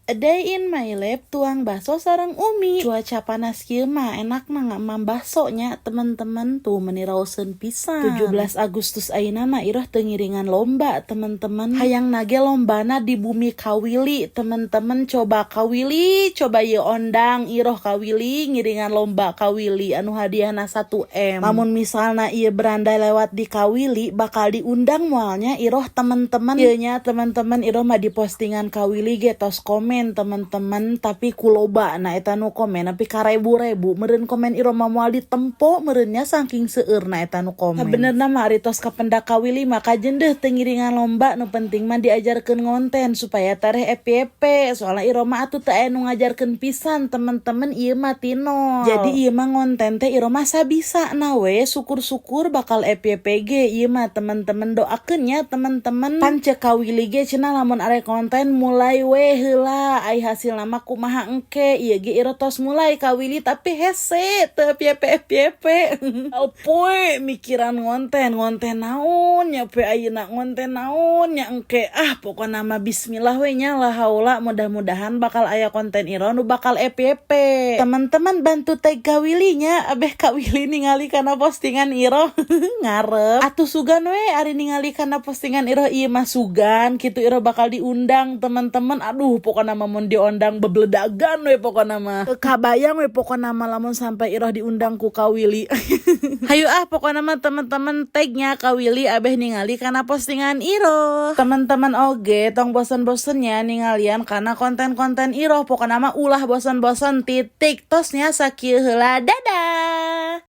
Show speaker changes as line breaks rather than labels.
A day in my life, tuang bakso sareng Umi. Cuaca panas kieu mah enak mah ngamam bakso nya, teman-teman. Tuh, meni raoseun pisan. 17 Agustus ayeuna mah Iroh teu ngiringan lomba, teman-teman. Hayangna ge lombana di bumi Kawili, teman-teman. Coba Kawili, coba ieu ondang Iroh Kawili ngiringan lomba Kawili anu hadiahna 1 M. Lamun misalna ieu beranda lewat di Kawili, bakal diundang moal nya Iroh, teman-teman? Ieu nya, teman-teman, Iroh mah di postingan Kawili ge tos komen, teman-teman, tapi kuloba nah eta nu komen tapi karebu-rebu meureun. Komen Iroh mah moal ditempo meureun nya, saking seueurna eta nu komen. Sabenerna mah ari tos kapendak Kawili mah kajen deh teu ngiringan lomba, nu penting mah diajarkeun ngonten supaya tereh FYP, soalnya Iroh mah atuh teu aya nu ngajarkeun pisan, teman-teman. Ieu mah ti nol, jadi ieu mah ngonten teh Iroh mah sabisa na we, syukur-syukur bakal FYP ge ieu mah, teman-teman. Doakeun nya, teman-teman. Pan ceuk Kawili ge cenah lamun arek konten mulai we heula, ai hasilna mah kumaha engke. Ieu ge Iroh tos mulai Kawili, tapi hese teu FYP FYP. Poe mikiran ngonten, ngonten naon nya pe ayeuna, ngonten naon nya engke. Ah, pokokna mah bismillah we nya, la haula, mudah-mudahan bakal aya konten Iroh nu bakal FYP. Teman-teman, bantu tag Kawili nya, abeh Kawili ningali kana postingan Iroh. Ngarep atuh sugan we ari ningali kana postingan Iroh ieu mah, sugan kitu Iroh bakal diundang, teman-teman. Aduh, pokokna mah mun diundang bebledagan we, pokokna mah kabayang we, pokokna mah lamun sampai Iroh diundang ku Kawili. Hayu ah, pokokna mah teman-teman tagnya Kawili abeh ningali kana postingan Iroh. Teman-teman oge tong bosen-bosennya ningalian kana konten-konten Iroh, pokokna mah ulah bosen-bosen, titik. Tosnya sakieu heula, dadah.